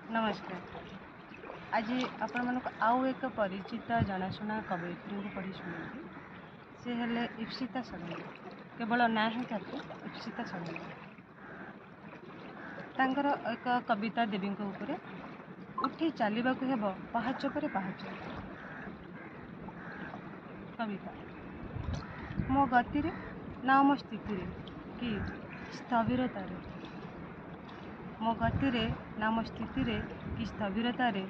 ନମସ୍କାର। ଆଜି ଆପଣମାନଙ୍କୁ ଆଉ ଏକ ପରିଚିତ ଜଣାଶୁଣା କବୟିତ୍ରୀଙ୍କୁ ପଢ଼ି ଶୁଣାଇବି। ସେ ହେଲେ ଇପ୍ସିତା ଷଡ଼ଙ୍ଗୀ। କେବଳ ନାଁ ହିଁ କାଫି, ଇପ୍ସିତା ଷଡ଼ଙ୍ଗୀ। ତାଙ୍କର ଏକ କବିତା ଦେବୀଙ୍କ ଉପରେ, ଉଠି ଚାଲିବାକୁ ହେବ ପାହାଚ ପରେ ପାହାଚ। କବିତା। ମୋ ଗତିରେ ନା ମୋ ସ୍ଥିତିରେ କି ସ୍ଥବିରତାରେ, ମୋ ଗତିରେ ନା ମୋ ସ୍ଥିତିରେ କି ସ୍ଥବିରତାରେ,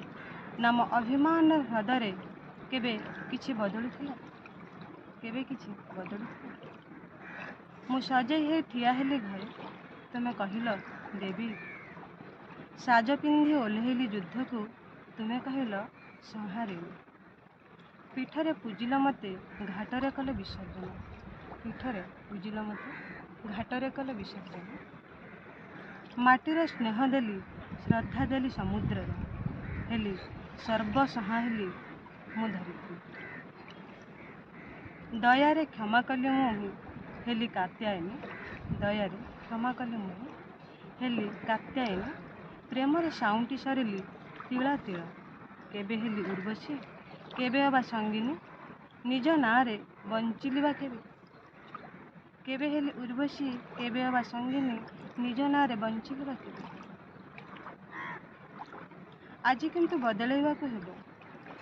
ନା ମୋ ଅଭିମାନ ହ୍ରଦରେ କେବେ କିଛି ବଦଳିଥିଲା? କେବେ କିଛି ବଦଳିଥିଲା? ମୁଁ ସଜେଇ ହେଇ ଠିଆ ହେଲି ଘରେ, ତୁମେ କହିଲ ଦେବୀ। ସାଜ ପିନ୍ଧି ଓହ୍ଲେଇଲି ଯୁଦ୍ଧକୁ, ତୁମେ କହିଲ ସଂହାରିଣୀ। ପୀଠରେ ପୂଜିଲ ମୋତେ, ଘାଟରେ କଲେ ବିସର୍ଜନ। ପୀଠରେ ପୂଜିଲ ମୋତେ, ଘାଟରେ କଲେ ବିସର୍ଜନ। ମାଟିର ସ୍ନେହ ଦେଲି, ଶ୍ରଦ୍ଧା ଦେଲି ସମୁଦ୍ରର, ହେଲି ସର୍ବସହା ହେଲି ମୁଁ ଧରିତ୍ରୀ। ଦୟାରେ କ୍ଷମା କଲି ମୁଁ ହେଲି କାତ୍ୟାୟନୀ। ଦୟାରେ କ୍ଷମା କଲି ମୁଁ ହେଲି କାତ୍ୟାୟନୀ। ପ୍ରେମରେ ସାଉଁଟି ସରିଲି ତିଳ ତିଳ। କେବେ ହେଲି ଉର୍ବଶୀ, କେବେ ଅବା ସଙ୍ଗିନୀ, ନିଜ ନାଁରେ ବଞ୍ଚିଲି ବା କେବେ? କେବେ ହେଲି ଉର୍ବଶୀ, କେବେ ଅବା ସଙ୍ଗିନୀ, ନିଜ ନାଁରେ ବଞ୍ଚିଲି ବା କେବେ? ଆଜି କିନ୍ତୁ ବଦଳେଇବାକୁ ହେବ,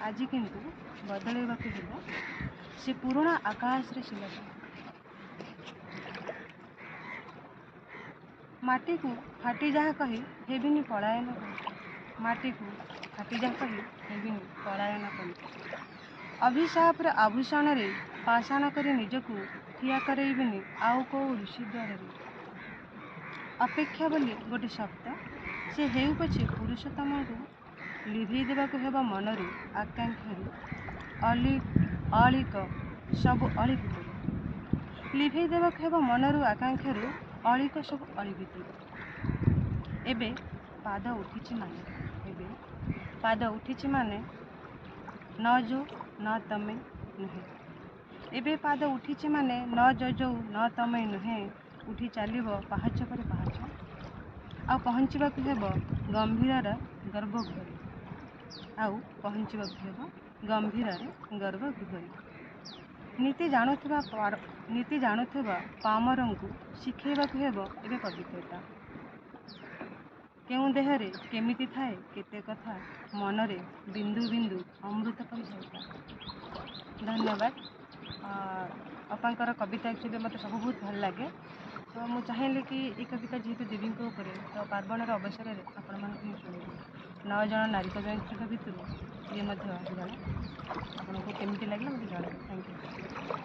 ଆଜି କିନ୍ତୁ ବଦଳେଇବାକୁ ହେବ ସେ ପୁରୁଣା ଆକାଶରେ ଶିଲଟା। ମାଟିକୁ ଫାଟି ଯାହା କହି ହେବିନି ପଳାୟନ ପନ୍ଥା। ମାଟିକୁ ଫାଟି ଯାହା କହି ହେବିନି ପଳାୟନ ପନ୍ଥା। ଅଭିଶାପର ଆଭୂଷଣରେ ପାଷାଣ କରି ନିଜକୁ ଠିଆ କରେଇବିନି ଆଉ କୋଉ ଋଷି ଦ୍ୱାରରେ। ଅପେକ୍ଷା ବୋଲି ଗୋଟେ ଶବ୍ଦ, ସେ ହେଉ ପଛେ ପୁରୁଷୋତ୍ତମଙ୍କୁ, ଲିଭେଇ ଦେବାକୁ ହେବ ମନରୁ ଆକାଂକ୍ଷାରୁ ଅଳିକ ସବୁ ଅଳି ଭିତରୁ। ଲିଭେଇ ଦେବାକୁ ହେବ ମନରୁ ଆକାଂକ୍ଷାରୁ ଅଳିକ ସବୁ ଅଳି ଭିତରୁ। ଏବେ ପାଦ ଉଠିଛି ମାନେ, ଏବେ ପାଦ ଉଠିଛି ମାନେ ନ ଯୋଉ ନ ତମେ ନୁହେଁ। ଏବେ ପାଦ ଉଠିଛି ମାନେ ନ ଯଯଉ ନ ତମେ ନୁହେଁ। ଉଠି ଚାଲିବ ପାହାଚ ପରେ ପାହାଚ, ଆଉ ପହଞ୍ଚିବାକୁ ହେବ ଗମ୍ଭୀରର ଗର୍ଭଗୃହରେ। ଆଉ ପହଞ୍ଚିବାକୁ ହେବ ଗମ୍ଭୀରରେ ଗର୍ଭଗୃହରେ। ନୀତି ଜାଣୁଥିବା ନୀତି ଜାଣୁଥିବା ପାମରଙ୍କୁ ଶିଖେଇବାକୁ ହେବ ଏବେ ପବିତ୍ରତା। କେଉଁ ଦେହରେ କେମିତି ଥାଏ କେତେ କଥା, ମନରେ ବିନ୍ଦୁ ବିନ୍ଦୁ ଅମୃତ ପରି ସଇତା। ଧନ୍ୟବାଦ। ଅପାଙ୍କର କବିତା ଆକ୍ଚୁଆଲି ମୋତେ ସବୁ ବହୁତ ଭଲ ଲାଗେ, ତ ମୁଁ ଚାହିଁଲି କି ଏ କବିତା ଯେହେତୁ ଦେବୀଙ୍କ ଉପରେ, ତ ପାର୍ବଣର ଅବସରରେ ଆପଣମାନଙ୍କୁ ମୁଁ ଶୁଣିବି। 9 ଜଣ ନାରୀ କବୟିତ୍ରୀଙ୍କ ଭିତରୁ ଇଏ ମଧ୍ୟ ଜଣେ। ଆପଣଙ୍କୁ କେମିତି ଲାଗିଲା ମୋତେ ଜଣାଇବେ। Thank you.